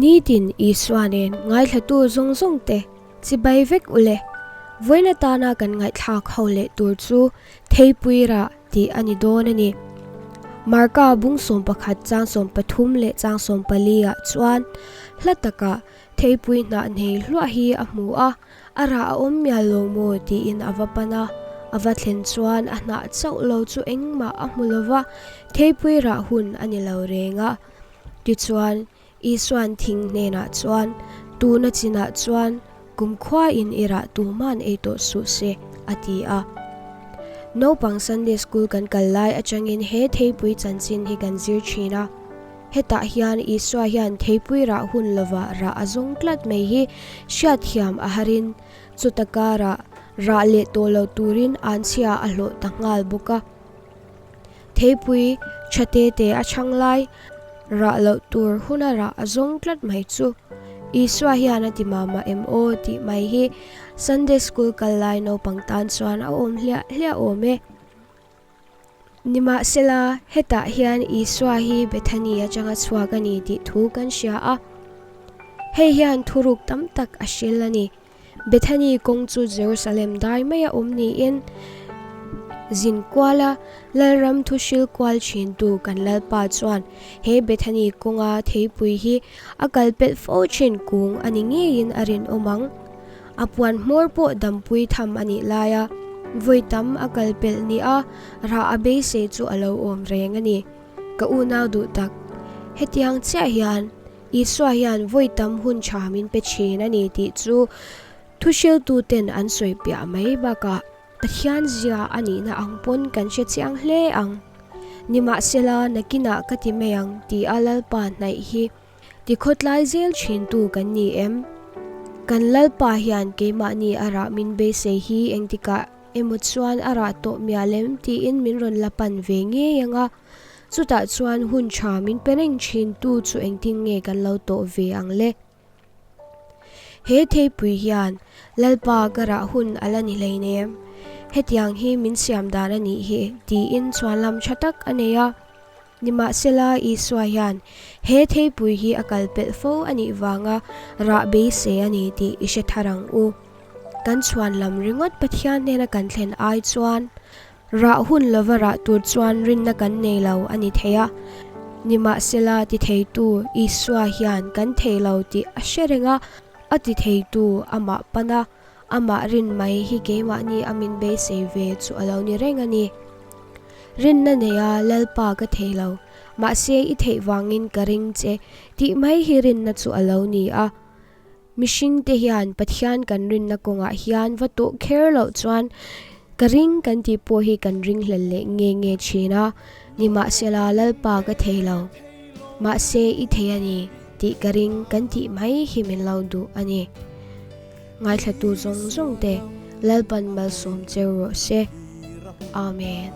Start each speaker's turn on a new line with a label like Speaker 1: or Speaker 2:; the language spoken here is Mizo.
Speaker 1: Nitin Isua nen ngaithlatu zawng zawng te chibai vek u le. Vawiin atana kan ngaihthlak ho leh tur chu Theipui rah tih a ni dawn a ni. Marka bung 11 chang 13 leh chang 14 ah chuan hla takah Theipui hnah nei hluah hi a hmu a, a rah a awm mial lo maw tiin a va pan a, a va thlen chuan a hnah chauh lo chu engmah a hmu lo va, theipui rah hun a ni lo reng a. Tichuan, Isua'n thing hnenah chuan, Tuna chinah chuan kumkhuain i rah tuman ei tawh suh se, a ti a. Naupang Sunday School kan kal lai atangin he theipui chanchin hi kan zir thin a. Hetah hian Isua hian theipui rah hun lovah rah a zawng tlat mai hi hriatthiam a harin chuta karah rah leh tawh lo turin anchhia a hlawh ta nghal bawk a. Theipui tha te te a chhang lai rah loh tur huna rah a zawng tlat mai chu Isua hian a ti mah mah em aw tih mai hi Sunday School kal lai naupang tan chuan a awm hliah hliah awm e. Nimahsela, hetah hian Isua hi Bethany atanga chhuak a ni tih thu kan hria a. Hei hian thuruk tam tak a hril a ni. Bethany kawng chu Jerusalem dai maia awm niin, zin kuala Lalram thu hril kual thintu kan Lalpa chuan he Bethany kawnga theipui hi a kal pelh fo thin kung a ni ngeiin a rinawm ang. A puan hmawr pawh dampui tham a nih laia vawi tam a kal pelh ni a, rah a beisei chu a lo awm reng a ni. Ka unau duh tak, hetiang chiah hian Isua hian vawi tam hun tha min pe thin a ni tih chu thuhriltuten an sawi piah mai bakah Pathian zia a nihna ang pawn kan hre chiang hle ang. Nimahsela, nakinah ka ti mai ang ti a Lalpa hnaih hi Tikhawtlai zel thintu kan ni em? Kan Lalpa hian keimahni a rah min beisei hi engtikah emaw chuan a rah tawh mial em tiin min rawn la pan ve ngei ang a, chutah chuan hun tha min pe reng thintu chu engtin nge kan lo tawh ve ang le? He theipui hian Lalpa ka rah hun a la ni hleinem, hetiang hi min siam dan a nih hi tiin chhuanlam tha tak a nei a. Nimahsela, Isua hian he theipui hi a kal pelh fo a nih vanga rah beisei a ni tih i hre thar ang u. Kan chhuan lam ringawt Pathian hnena kan thlen ai chuan rah hun lova rah tur chuan rinna kan nei lo a ni thei a. Nimahsela, ti theitu Isua hian kan thei lo tih a hre reng a, a ti theitu amah pana amah rin mai hi keimahni a min beisei ve chu a lo ni reng a ni. Rinna neia Lalpa ka thei lo, mahse i theih vangin ka ring che tih mai hi rinna chu a lo ni a. Mihringte hian Pathian kan rinna kawngah hian va tawh kher loh chuan ka ring kan tih pawh hi kan ringhlel leh nge nge thin a, nimahsela Lalpa ka thei lo, mahse i thei a ni tih ka ring kan tih mai hi min lo duh a ni. Ngaithlatu zawng zawng te Lalpan malsawm cheu rawh se. Amen.